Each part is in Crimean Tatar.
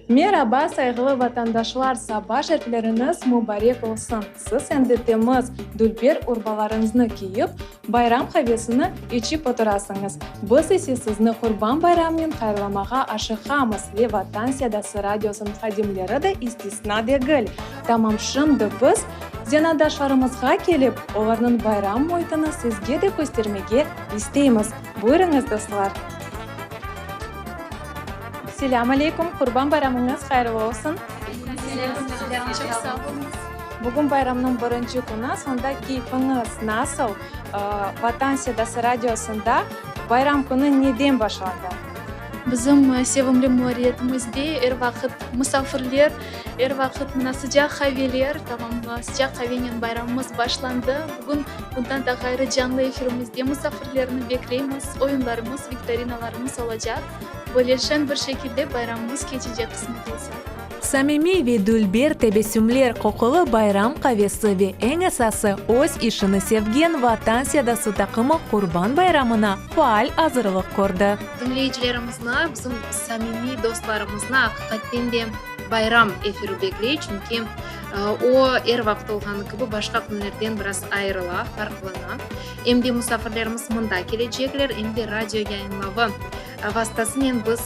Meraba, sayğılı vatandaşlar, saba şerfleriñiz mubarek olsun! Siz endi temiz, dülber urbalarıñıznı kiyip, bayram qavesini içip oturasıñız. Biz ise sizni Qurban bayramınen hayırlamağa aşıqamız ve Vatan Sedası radiosınıñ hadimleri de istisna degil. Tamam şimdi biz zenaatdaşlarımızğa kelip, olarnıñ bayram müitini sizge de köstermege isteymiz. Buyurıñız, dostlar! Selâm aleykum, Qurban bayramıñız hayırlı olsun! Aleyküm selâm, çoq sağ oluñız. Bugün bayramnıñ birinci künü, sonda keyfiñiz nasıl? Vatan sedası radiosında bayram künü neden başlandı? Bizim sevimli muarriyetimizde er vaqıt musafirler, er vaqıt mına sıcaq qaveler, tamam sıcaq qavenen bayramımız başlandı. Bugün bundan da ğayrı canlı efirimizde musafirlerni bekleymiz, oyunlarımız, viktorinalarımız olacaq. Böyle şeñ bir şekilde bayramımız keçecek qısmet olsa. Samimiy ve dülber tebessümler, qoqulı bayram qavesi ve eñ esası öz işini sevgen Vatan sedası taqımı Qurban bayramına faal azırlıq kördi. Diñleyicilerimizni, bizim samimiy dostlarımıznı aqiqaten de bayram efiri bekley, çünki o, er vaqıt olğanı kibi, başqa künlerden biraz ayırıla, farqlana. Em de musafirlerimiz mında kelecekler, em de radio yayınlavı vastasınen biz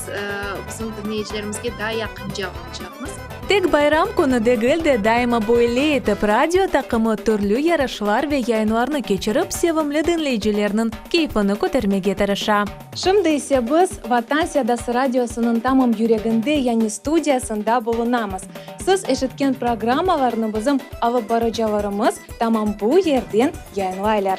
bizim diñleyicilerimizge daa yaqınca olacaqmız. Tek bayram künü degil de, daima böyle etip radio taqımı türlü yarışlar ve yayınlarnı keçirip, sevimli diñleyicilerniñ keyfini kötermege tırışa. Şimdi ise biz Vatan Sedası radiosınıñ tamam yüreginde, yani studiyasında bulunamız. Siz eşitken programmalarnı bizim alıp barıcılarımız tamam bu yerden yayınlaylar.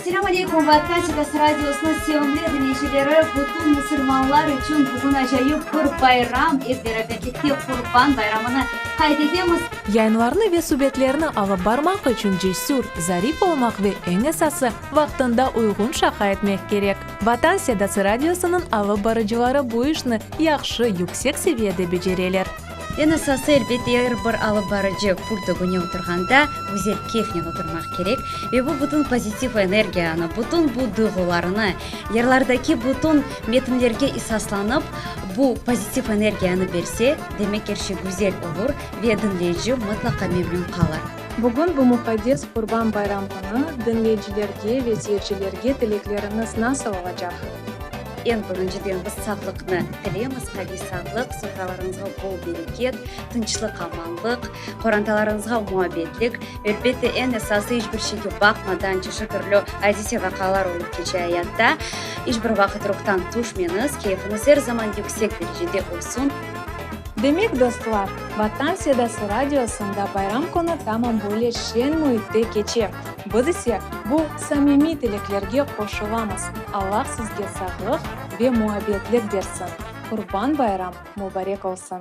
Selâm aleykum, Vatan Sedası radiosınıñ sevimli diñleyicileri! Bütün musulmanlar içün bugün acayip bir bayram, ep beraberlikte Qurban bayramını qayd etemiz. Yayınlarnı ve subetlerni alıp barmaq içün cesür, zarif olmaq ve eñ esası, vaqtında uyğun şaqa etmek kerek. Vatan Sedası radiosınıñ alıp barıcıları bu işni yahşı, yüksek seviyede becereler. Eñ esası, elbette, er bir alıp barıcı pult ögüne oturğanda güzel keyfnen oturmaq kerek ve bu bütün pozitiv energiyanı, bütün bu duyğularını, yırlardaki bütün metinlerge esaslanıp, bu pozitiv energiyanı berse, demek er şey güzel olur ve diñleyici mıtlaqa memnün qalır. Bugün bu muqaddes Qurban bayram künü diñleyicilerge ve seyircilerge tilekleriñiz nasıl olacaq? Eñ birinciden biz sağlıqnı tileymiz, qaviy sağlıq, sofralarıñızğa bol bereket, tınçlıq-amanlıq, qorantalarıñızğa muabbetlik, elbette, eñ esası iç bir şeyge baqmadan çeşit türlü adise-vaqialar olıp keçe ayatta, iç bir vaqıt ruhtan tüşmeñiz, keyfiñiz er zaman yüksek derecede olsun. Demek, dostlar, Vatan sedası radiosında bayram künü tamam böyle şeñ müitte keçe. Biz ise bu samimiy tileklerge qoşulamız, Allah sizge sağlıq ve muabbetlik bersin! Qurban bayram mubarek olsun!